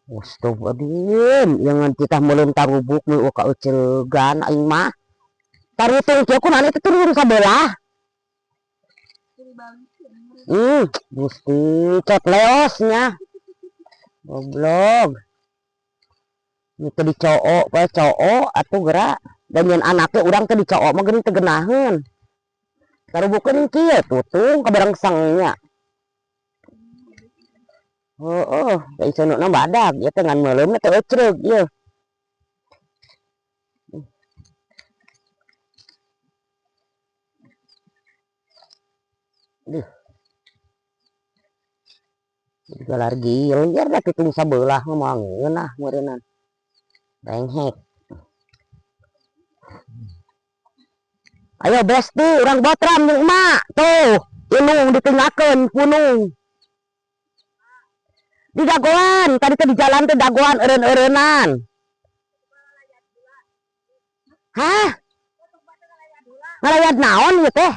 Astagfirullahaladzim, jangan kita meuleum tarubuk nu ka euceureugan aing mah. Tarutung kieu kumaha teh turun sabelah. Gusti cot leosnya. Goblok. Ini teh dicook, poe cook atuh geura. Dan nyen anaknya urang teh dicook mah geuning teu geunaheun. Tarubukeun kieu tutung kabarengsengnya. Heeh, da iseununa badag ieu teh ngan meuleumna teh eucreug ieu. Duh. Galar gilir da pitung sabelah mah moal ngeunah meureunnan. Renghek. Ayo besti urang botram jeung emak. Tuh, ilung ditinggalkeun punung. Di dagoan, tadi teh di jalan teh dagoan eureun-eureunan. Hah? Ngalayat naon ieu teh?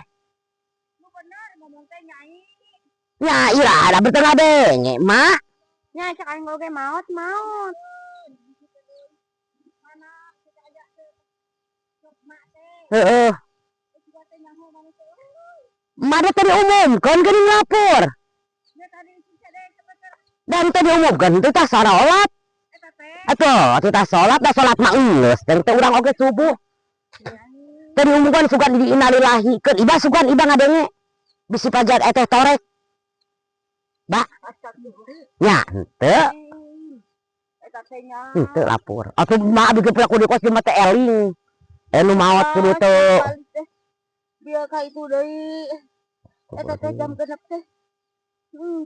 Nya ira ada bertengah denge, Mak. Nya cek aing oge maot maot. Heeh. Emak teh tadi umumkeun geuning lapor. Dan tadi diumumkeun teh tah sarolat. Atuh, teh salat da salat mah geus, teh urang oge subuh. Tadi diumumkeun sugan di innalillahi keun ibah sugan ibah ngadenge. Bisi pajar eteh torek. Ba. Nya henteu. Henteu lapor. Atuh mah abdi ge pelaku di kos mah teh eling. Nu maot kudu teu. Bieu ka itu deui. Eta teh jam 6 teh.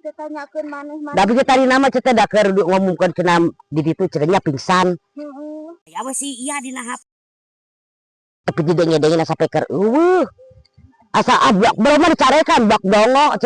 Teh tanyakeun maneh-maneh. Da abdi ge tadi nama cenah da keur ngomongkeun cenah di ditu cenah nya pingsan. Heeh. Ya sih iya dina HP. Tapi didenge-denge sampai keur eueuh. Asa ablak belum mah dicarekan bak dongo